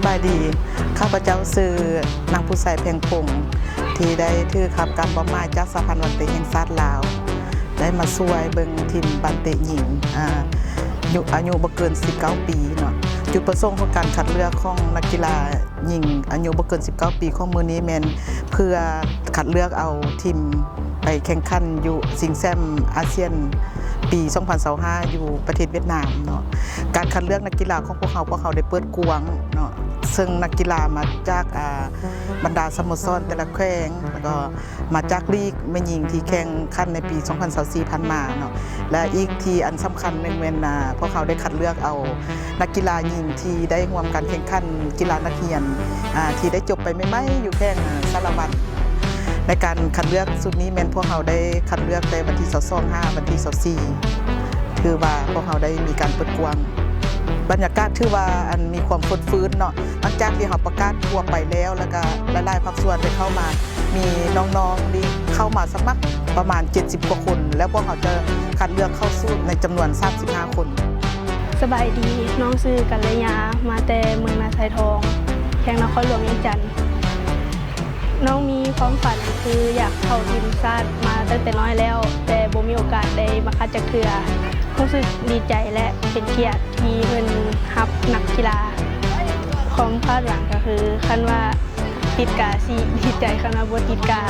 ສະບາຍດີ, ຂ້າພະເຈົ້າຊື່ ນາງຜູ້ໄຊ ແພງພົງ ທີ່ໄດ້ຖືກຮັບການມອບໝາຍຈາກສະຫະພັນບານເຕະແຫ່ງຊາດລາວ ໄດ້ມາຊ່ວຍເບິ່ງທີມບານເຕະຍິງ ອາ ອາຍຸບໍ່ເກີນສິບເກົ້າປີເນາະ. ຈຸດປະສົງຂອງການຄັດເລືອກຂອງນັກກິລາຍິງອາຍຸບໍ່ເກີນສິບເກົ້າປີຂອງມື້ນີ້ແມ່ນເພື່ອຄັດເລືອກເອົາທີມໄປແຂ່ງຂັນຢູ່ຊິງແຊັມອາຊຽນປີສອງພັນຊາວຫ້າ ຢູ່ປະເທດຫວຽດນາມເນາະ. ການຄັດເລືອກນັກກິລາຂອງພວກເຮົາ, ພວກເຮົາໄດ້ເປີດກວ້າງເນາະ, ເຊິ່ງນັກກິລາມາຈາກ ອາ ບັນດາສະໂມສອນແຕ່ລະແຂວງ ແລ້ວກໍ ມາຈາກລີກແມ່ຍິງທີ່ແຂ່ງຂັນໃນປີສອງພັນຊາວສີ່ຜ່ານມາເນາະ ແລະ ອີກທີ່ອັນສຳຄັນໜຶ່ງແມ່ນ ອາ ພວກເຮົາໄດ້ຄັດເລືອກເອົານັກກິລາຍິງທີ່ໄດ້ຮ່ວມການແຂ່ງຂັນກິລານັກຮຽນ ອາ ທີ່ໄດ້ຈົບໄປໃໝ່ໆ ຢູ່ແຂວງ ອາ ສາລະວັນ. ໃນການຄັດເລືອກຊຸດນີ້ແມ່ນພວກເຮົາໄດ້ຄັດເລືອກແຕ່ວັນທີຊາວສອງຫາວັນທີຊາວສີ່ ຖືວ່າພວກເຮົາໄດ້ມີການເປີດກວ້າງ. ບັນຍາກາດຖືວ່າອັນມີຄວາມຟົດຟື້ນເນາະ ຫຼັງຈາກທີ່ເຮົາປະກາດທົ່ວໄປແລ້ວ ແລ້ວກະຫຼາຍໆພາກສ່ວນໄດ້ເຂົ້າມາ ມີນ້ອງໆນີ້ເຂົ້າມາສະໝັກປະມານເຈັດສິບກວ່າຄົນ ແລ້ວພວກເຮົາຈະຄັດເລືອກເຂົ້າສູ່ໃນຈຳນວນສາມສິບຫ້າຄົນ. ສະບາຍດີ, ນ້ອງຊື່ ກັນລະຍາ ມາແຕ່ເມືອງນາຊາຍທອງ ແຂວງນະຄອນຫຼວງວຽງຈັນ. ນ້ອງມີຄວາມຝັນຄືຢາກເຂົ້າທີມຊາດມາຕັ້ງແຕ່ນ້ອຍແລ້ວ, ແຕ່ບໍ່ມີໂອກາດໄດ້ມາຄັດຈັກເທື່ອ. ຮູ້ສຶກດີໃຈ ແລະ ເປັນກຽດທີ່ເພິ່ນຮັບນັກກິລາ. ຄວາມຄາດຫວັງກໍຄື ຄັນວ່າ ຕິດກາຊິດີໃຈ, ຄັນວ່າບໍ່ຕິດກາ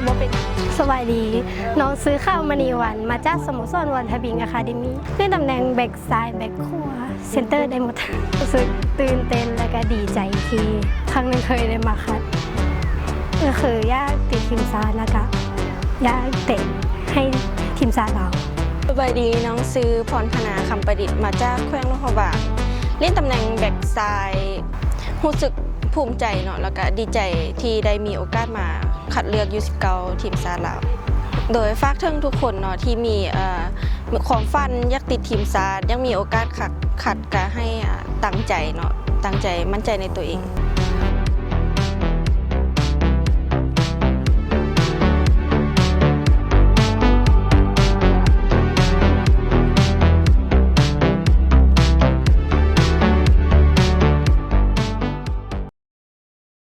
ບໍ່ເປັນ. ສະບາຍດີ, ນ້ອງຊື່ ຂາວມະນີວັນ ມາຈາກສະໂມສອນວອນທະບິງອາຄາເດມີ ເປັນຕຳແໜ່ງແບັກຊ້າຍ ແບັກຂວາ ເຊັນເຕີໄດ້ໝົດ. ຮູ້ສຶກຕື່ນເຕັ້ນ ແລະ ກະດີໃຈທີ່ຄັ້ງໜຶ່ງເຄີຍໄດ້ມາຄັດ ກໍຄືຢາກຕິດທີມຊາດ ແລະ ກະຢາກເຕະໃຫ້ທີມຊາດລາວ. ສະບາຍດີ, ນ້ອງຊື່ ພອນພະນາ ຄຳປະດິດ ມາຈາກແຂວງຫຼວງພະບາງ ຫຼິ້ນຕຳແໜ່ງແບັກຊ້າຍ. ຮູ້ສຶກພູມໃຈເນາະ ແລ້ວກະດີໃຈທີ່ໄດ້ມີໂອກາດມາຄັດເລືອກ ຢູສິບເກົ້າ ທີມຊາດລາວ. ໂດຍຝາກເຖິງທຸກຄົນເນາະ ທີ່ມີ ເອີ ຄວາມຝັນຢາກຕິດທີມຊາດ ຢາກມີໂອກາດຄັດ ກະໃຫ້ ເອີ ຕັ້ງໃຈເນາະ ຕັ້ງໃຈ ໝັ້ນໃຈໃນຕົວເອງ.